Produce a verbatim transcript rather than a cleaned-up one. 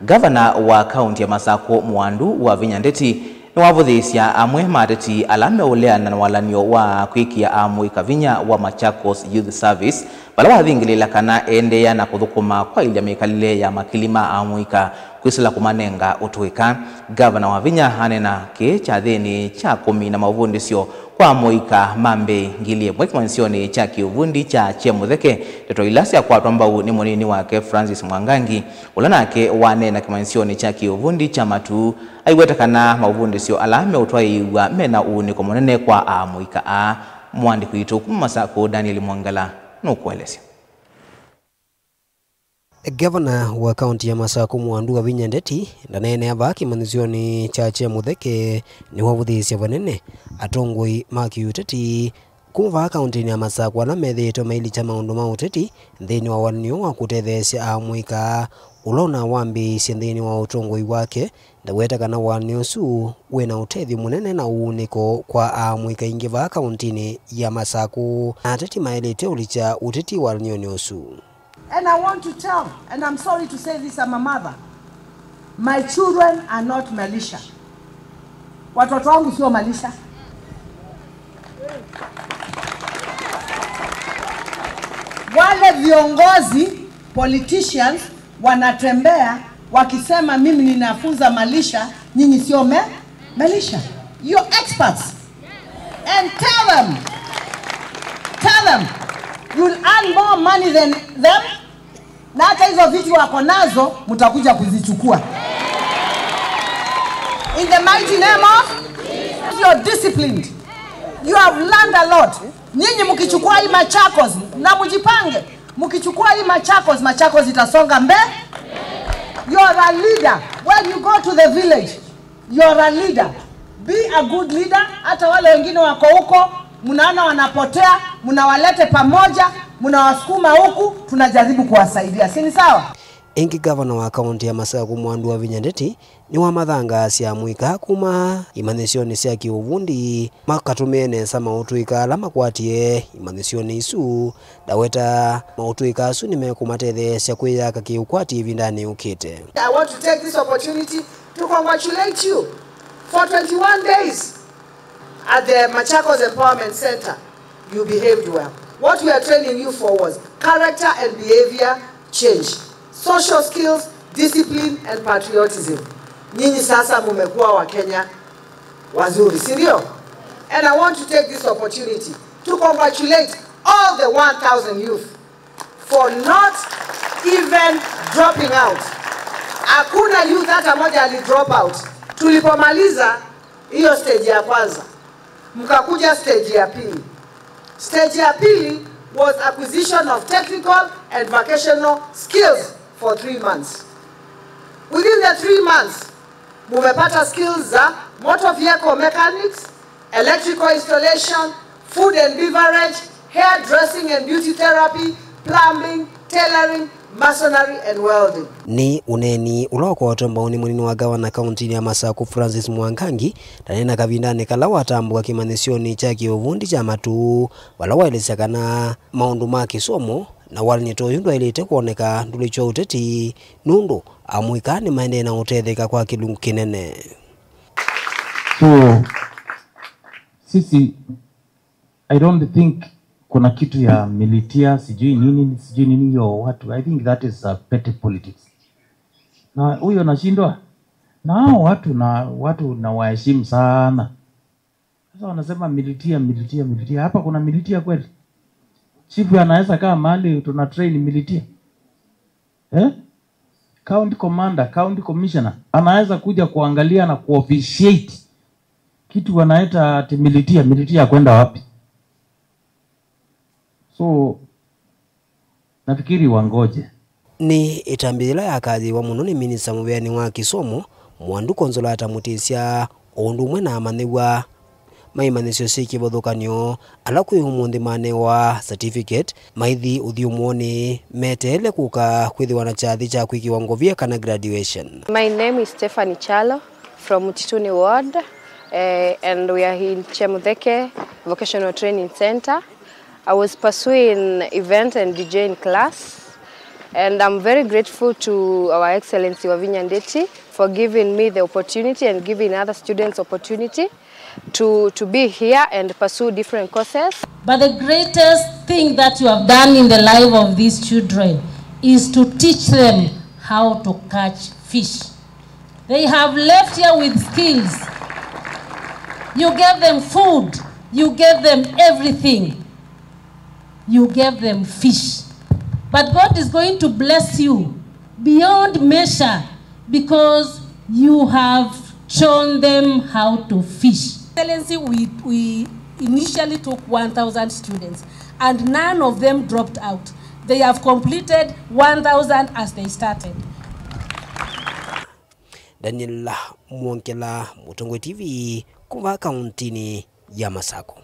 Ngavana wa kaunti ya Masakũ Mwandu Wavinya Ndeti nĩwavũthĩĩsya amwe ma ateti ala meũleana na walan'yo wa kwĩkĩa amũika vinya wa Machakos Youth Service, vala wathingĩlĩĩla kana eendeea na kũthũkũma kwaĩlya mĩkalĩle ya makili ma amũika kwĩsĩla kũmanenga ũtũĩka. Ngavana Wavinya aneena kĩĩ kyathĩnĩ kya kũmina maũvundĩsyo kwa amũika ma mbee ngili ĩmwe kĩmanyĩsyonĩ kya kĩũvundi kya Kyemũtheke, ndeto ila syakwatwa mbau nĩ mũnini wake Francis Mwangangi, ũla nake waneena kĩmanyĩsyonĩ kya kĩũvundi kya Matuu, aiweta kana maũvundĩsyo ala meũtwaĩĩw'a mena ũunĩko mũnene kwa amũika aa. Mũandĩki witũ kuma Masakũ, Daniel Mwangala, nũkũelesya. Ngavana wa kaunti ya Masakũ Mwandu Wavinya Ndeti ndaneenea vaa kĩmanyĩsyonĩ kya Kyemũtheke nĩwavũthĩĩsye vanene atongoi ma kĩũteti kuma vaa kauntinĩ ya Masakũ ala methĩĩtwe mailikya maũndũ ma ũteti nthĩnĩ wa walan'yo wa kũtetheesya amũika ũla ũnawambĩĩisye nthĩnĩ wa ũtongoi wake. Ndaweta kana walan'yo ũsu wĩ na ũtethyo mũnene na ũunĩko kwa amũika aingĩ vaa kauntinĩ ya Masakũ. Na ateti maĩlĩte ũlikya ũteti walan'yonĩ ũsu. And I want to tell, and I'm sorry to say this, I'm a mother. My children are not militia. Watoto wangu sio militia. Wale viongozi, politicians, wanatembea wakisema, "Mimi ninafunza militia, nyinyi sio me-, militia. You're experts." And tell them, tell them, you'll earn more money than them. Na hata hizo vitu wako nazo, mtakuja kuzichukua. In the mighty name of, you're disciplined. You have learned a lot. Nyinyi mkichukua hii Machakos, na mjipange, mkichukua hii Machakos, Machakos itasonga mbe. You're a leader. When you go to the village, you're a leader. Be a good leader. Hata wale wengine wako huko, mnaona wanapotea, mnawalete pamoja, mnawasukuma huku, tunajaribu kuwasaidia. Si ni sawa? Ĩngĩ, ngavana wa kaunti ya Masakũ Mwandu Wavinya Ndeti nĩwamathangaasya amũika kuma imanyĩsyonĩ sya kĩũvundi makatũmĩe nesa maũtũĩka ala makwatie imanyĩsyonĩ isu. Ndaweta maũtũĩka asu nĩmekũmatetheesya kwĩyaka kĩũkwati ĩvindanĩ yũkĩte. I want to take this opportunity to congratulate you for twenty-one days at the Machakos Empowerment Center. You behaved well. What we are training you for was character and behavior change, social skills, discipline and patriotism. Nyinyi sasa mumekuwa wa Kenya wazuri, si ndio? And I want to take this opportunity to congratulate all the one thousand youth for not even dropping out. Hakuna youth hata moja ali drop out. Tulipomaliza hiyo stage ya kwanza, mkakuja stage ya pili. Stage ya pili was acquisition of technical and vocational skills for three months. Within the three months, mumepata skills za motor vehicle mechanics, electrical installation, food and beverage, hair dressing and beauty therapy, plumbing, tailoring, masonry and welding. Nĩ ũneeni ũla ũkwatwe mbau nĩ mũnini wa ngavana kauntinĩ ya Masakũ Francis Mwangangi, ndaneena kavindanĩ kala watambũka kĩmanyĩsyonĩ kya kĩũvundi kya Matuu, vala waelesya kana maũndũ ma kĩsomo na walan'yo ta ũyũ ndwaĩlĩte kwoneka ndũlĩkywa ũteti, nũndũ amũika nĩmaendee na ũtetheka kwa kĩlungu kĩnene. So, sisi, I don't think kuna kitu ya militia, sijui nini, sijui nini hiyo watu. I think that is a petty politics. Na huyo nashindwa. Na hao watu na, watu na waheshimu sana. Sasa wanasema militia, militia, militia. Hapa kuna militia kweli? Chifu anaweza kaa mahali tuna train militia? Eh? County commander, county commissioner anaweza kuja kuangalia na kuofficiate kitu wanaita ati militia, militia kwenda wapi? So, nafikiri wangoje. Nĩ ĩtambya yĩla yakathĩĩwa mũno nĩ minista mũveanĩ wa kĩsomo, Mwandu Konsolata Mũtĩsya, o ũndũ ũmwe na amanyĩw'a ma imanyĩsyo syĩ kĩvathũkany'o, ala kwĩ ũmũnthĩ manewa certificate, maithi ũthyũmũonĩ, meteele kũka kwĩthĩwa na kyathĩ kya kwĩkĩwa ngovia kana graduation. My name is Stephanie Chalo from Mtituni Ward, eh, and we are in Chemutheke Vocational Training Center. I was pursuing event and DJing class. And I'm very grateful to Our Excellency Wavinya Ndeti for giving me the opportunity and giving other students opportunity to, to be here and pursue different courses. But the greatest thing that you have done in the life of these children is to teach them how to catch fish. They have left here with skills. You gave them food, you gave them everything. You gave them fish. But God is going to bless you beyond measure because you have shown them how to fish. Excellency, we, we initially took one thousand students and none of them dropped out. They have completed one thousand as they started. Daniel Mwongela, Mũtongoi T V, kuma kauntinĩ ya Masakũ.